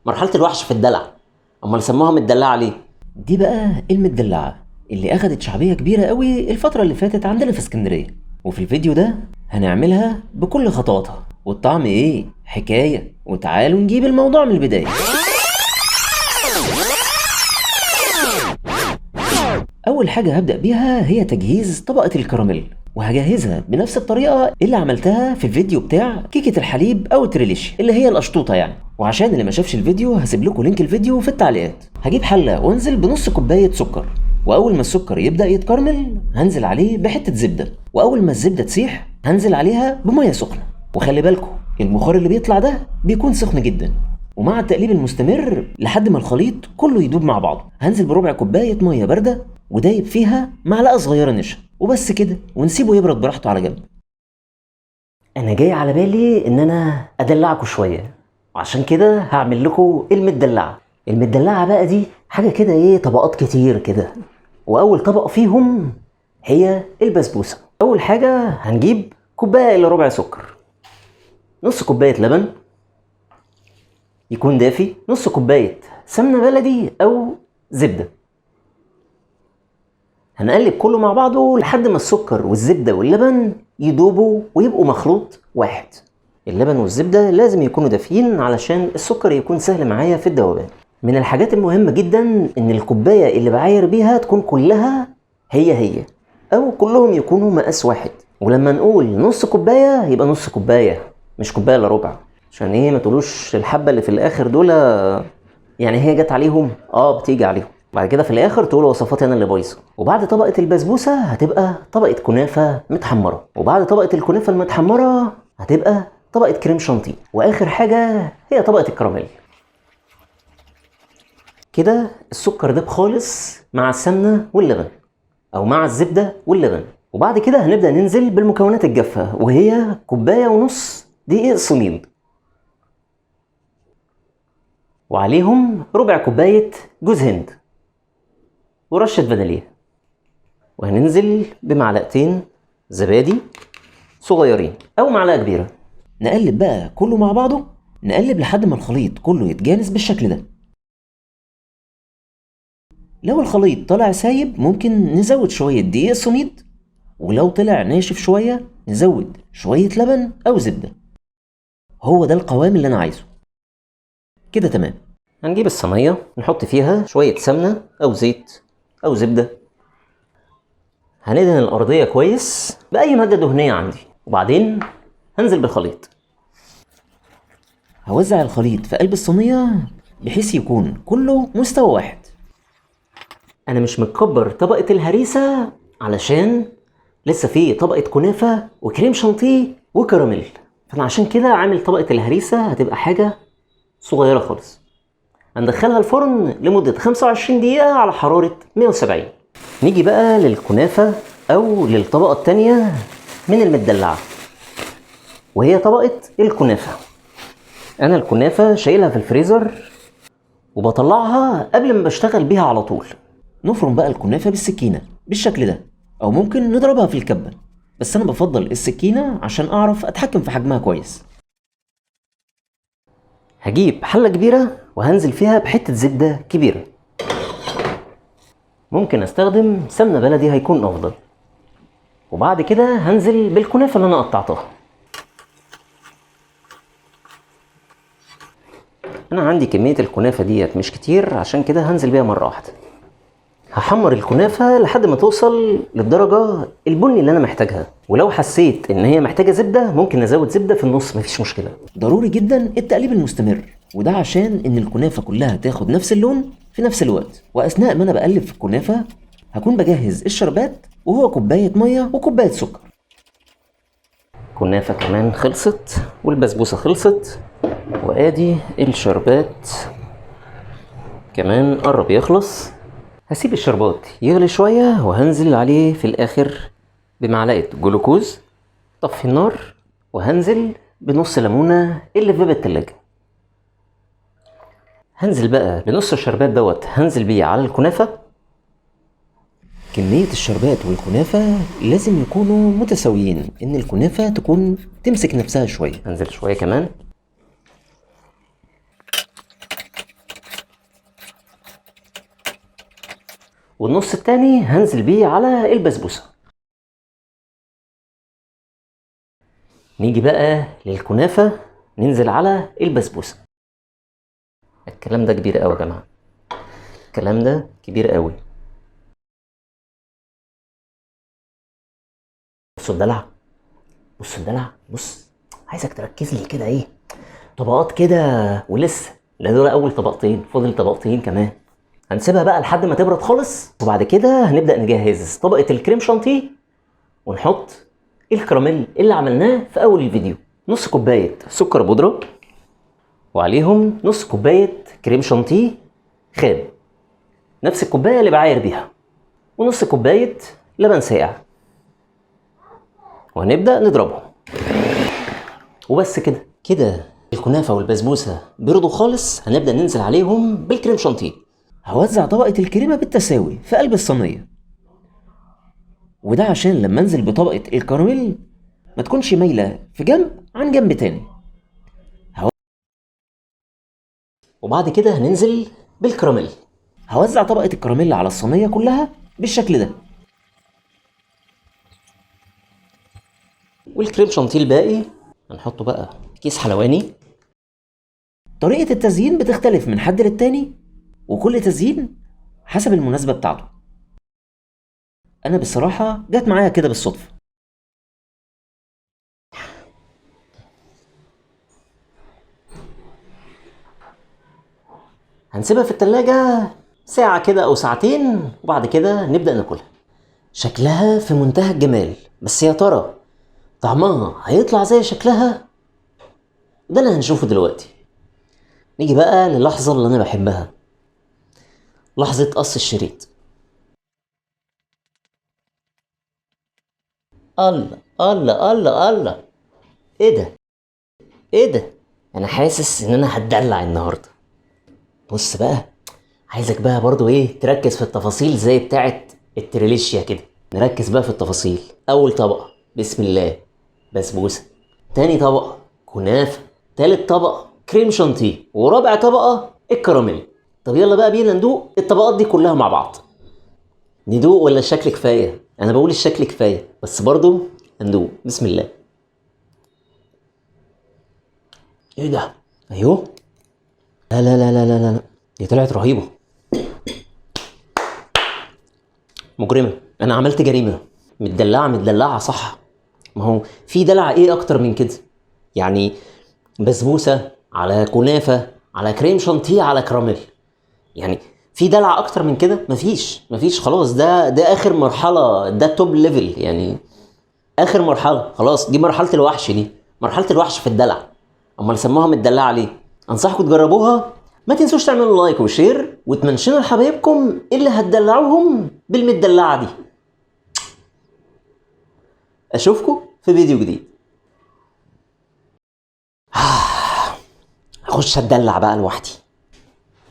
مرحلة الوحش في الدلع. امال سموها مدلعه ليه؟ دي بقى المدلعه اللي اخدت شعبية كبيرة قوي الفترة اللي فاتت عندنا في اسكندرية، وفي الفيديو ده هنعملها بكل خطواتها والطعم ايه حكاية. وتعالوا نجيب الموضوع من البداية. اول حاجة هبدا بيها هي تجهيز طبقه الكراميل، وهجهزها بنفس الطريقة اللي عملتها في الفيديو بتاع كيكة الحليب او التريليشي اللي هي القشطوطه يعني. وعشان اللي ما شافش الفيديو هسيب لكم link الفيديو في التعليقات. هجيب حله وانزل بنص كوباية سكر، واول ما السكر يبدا يتكرمل هنزل عليه بحته زبدة، واول ما الزبدة تسيح هنزل عليها بميه سخنة. وخلي بالكم البخار اللي بيطلع ده بيكون سخن جدا، ومع التقليب المستمر لحد ما الخليط كله يدوب مع بعضه هنزل بربع كوباية مية باردة ودايب فيها معلقه صغيرة نشا، وبس كده، ونسيبه يبرد براحته على جنب. انا جاي على بالي ان انا ادلعكم شوية، وعشان كده هعمل لكم المدلعه. المدلعه بقى دي حاجة كده ايه، طبقات كتير كده، واول طبقه فيهم هي البسبوسه. اول حاجة هنجيب كوباية الا ربع سكر، نص كوباية لبن يكون دافي، نص كوباية سمنه بلدي او زبدة. هنقلب كله مع بعضه لحد ما السكر والزبده واللبن يدوبوا ويبقوا مخلوط واحد. اللبن والزبده لازم يكونوا دافيين علشان السكر يكون سهل معايا في الذوبان. من الحاجات المهمة جدا ان الكوباية اللي بعاير بيها تكون كلها هي هي، او كلهم يكونوا مقاس واحد. ولما نقول نص كوباية يبقى نص كوباية، مش كوباية الا ربع، عشان ايه ما تقولوش الحبة اللي في الاخر دول يعني هي جت عليهم، بتيجي عليهم بعد كده في الاخر تقولوا وصفاتي انا اللي بايظة. وبعد طبقه البسبوسه هتبقى طبقه كنافه متحمره، وبعد طبقه الكنافه المتحمره هتبقى طبقه كريم شانتيه، واخر حاجة هي طبقه الكراميل. كده السكر داب خالص مع السمنة واللبن او مع الزبدة واللبن. وبعد كده هنبدا ننزل بالمكونات الجافه، وهي كوباية ونص دقيق سميد، وعليهم ربع كوباية جوز هند ورشه فانيليا، وهننزل بمعلقتين زبادي صغيرين او معلقه كبيرة. نقلب بقى كله مع بعضه، نقلب لحد ما الخليط كله يتجانس بالشكل ده. لو الخليط طلع سايب ممكن نزود شوية دقيق سميد، ولو طلع ناشف شوية نزود شوية لبن او زبدة. هو ده القوام اللي انا عايزه كده. تمام. هنجيب الصينية نحط فيها شوية سمنه او زيت او زبدة، هندهن الارضية كويس باي مادة دهنية عندي، وبعدين هنزل بالخليط. هوزع الخليط في قلب الصينية بحيث يكون كله مستوى واحد. انا مش متكبر طبقه الهريسه علشان لسه في طبقه كنافه وكريم شانتيه وكراميل، فانا عشان كده عامل طبقه الهريسه هتبقى حاجة صغيرة خالص. هندخلها الفرن لمدة 25 دقيقة على حرارة 170. نيجي بقى للكنافة أو للطبقة التانية من المدلعة، وهي طبقة الكنافة. أنا الكنافة شايلها في الفريزر وبطلعها قبل ما بشتغل بيها على طول. نفرم بقى الكنافة بالسكينة بالشكل ده، أو ممكن نضربها في الكبة، بس أنا بفضل السكينة عشان أعرف أتحكم في حجمها كويس. هجيب حلة كبيرة وهنزل فيها بحتة زبدة كبيرة، ممكن استخدم سمنة بلدي هيكون افضل. وبعد كده هنزل بالكنافة اللي انا قطعتها. انا عندي كمية الكنافة ديت مش كتير، عشان كده هنزل بيها مرة واحدة. هحمر الكنافة لحد ما توصل للدرجة البني اللي انا محتاجها، ولو حسيت ان هي محتاجة زبدة ممكن ازود زبدة في النص، مفيش مشكلة. ضروري جدا التقليب المستمر، وده عشان ان الكنافة كلها تاخد نفس اللون في نفس الوقت. واثناء ما انا بقلب في الكنافة هكون بجهز الشربات، وهو كوباية مية وكوباية سكر. كنافة كمان خلصت والبسبوسة خلصت، وادي الشربات كمان قرب يخلص. هسيب الشربات يغلي شوية وهنزل عليه في الآخر بمعلقة جلوكوز. طفي النار وهنزل بنص ليمونة اللي في باب التلاجة. هنزل بقى بنص الشربات دوت، هنزل بيه على الكنافة. كمية الشربات والكنافة لازم يكونوا متساويين، إن الكنافة تكون تمسك نفسها شوية. هنزل شوية كمان. والنص التاني هنزل بيه على البسبوسة. نيجي بقى للكنافة، ننزل على البسبوسة. الكلام ده كبير قوي يا جماعة، الكلام ده كبير قوي. بصوا الدلع، بصوا الدلع، بص عايزك تركز لي كده، ايه طبقات كده، ولسه ده دول اول طبقتين، فاضل طبقتين كمان. هنسيبها بقى لحد ما تبرد خالص، وبعد كده هنبدأ نجهز طبقة الكريم شانتيه ونحط الكراميل اللي عملناه في اول الفيديو. نص كوباية سكر بودرة، وعليهم نص كوباية كريم شانتيه خام، نفس الكوباية اللي بعاير بيها، ونص كوباية لبن ساقع، وهنبدأ نضربهم. وبس كده. كده الكنافة والبسبوسة بردوا خالص، هنبدأ ننزل عليهم بالكريم شانتيه. هوزع طبقة الكريمة بالتساوي في قلب الصينية، وده عشان لما انزل بطبقة الكراميل ما تكونش مايلة في جنب عن جنب تاني. وبعد كده هننزل بالكراميل. هوزع طبقة الكراميل على الصينية كلها بالشكل ده، والكريم شانتيه الباقي هنحطه بقى في كيس حلواني. طريقة التزيين بتختلف من حد للتاني، وكل تزيين حسب المناسبة بتاعته. أنا بصراحة جت معايا كده بالصدفة. هنسيبها في التلاجة ساعة كده أو ساعتين، وبعد كده نبدأ ناكلها. شكلها في منتهى الجمال، بس يا ترى طعمها هيطلع زي شكلها؟ ده اللي هنشوفه دلوقتي. نيجي بقى للحظة اللي أنا بحبها، لحظة قص الشريط. الله الله الله الله، ايه ده؟ ايه ده؟ انا حاسس ان انا هتدلع النهارده. بص بقى، عايزك بقى برضو ايه تركز في التفاصيل زي بتاعه التريليشيا كده. نركز بقى في التفاصيل. اول طبقه بسم الله بسبوسه، تاني طبقه كنافه، تالت طبقه كريم شانتيه، ورابع طبقه الكراميل. طب يلا بقى بينا ندوق الطبقات دي كلها مع بعض. ندوق ولا الشكل كفاية؟ انا بقول الشكل كفاية، بس برضو هندوق. بسم الله. ايه ده؟ ايوه، لا لا لا لا لا لا، دي طلعت رهيبة، مجرمه. انا عملت جريمة. متدلعه متدلعه صح. ما هو في دلع ايه اكتر من كده؟ يعني بسبوسه على كنافه على كريم شانتيه على كراميل، يعني في دلع اكتر من كده؟ مفيش خلاص. ده اخر مرحلة، ده top level، يعني اخر مرحلة خلاص. دي مرحلة الوحش، دي مرحلة الوحش في الدلع. امال سموها متدلعه ليه؟ انصحكم تجربوها. ما تنسوش تعملوا like و share وتمنشنوا لحبايبكم اللي هتدلعوهم بالمدلعه دي. اشوفكم في فيديو جديد. هخش اتدلع بقى لوحدي.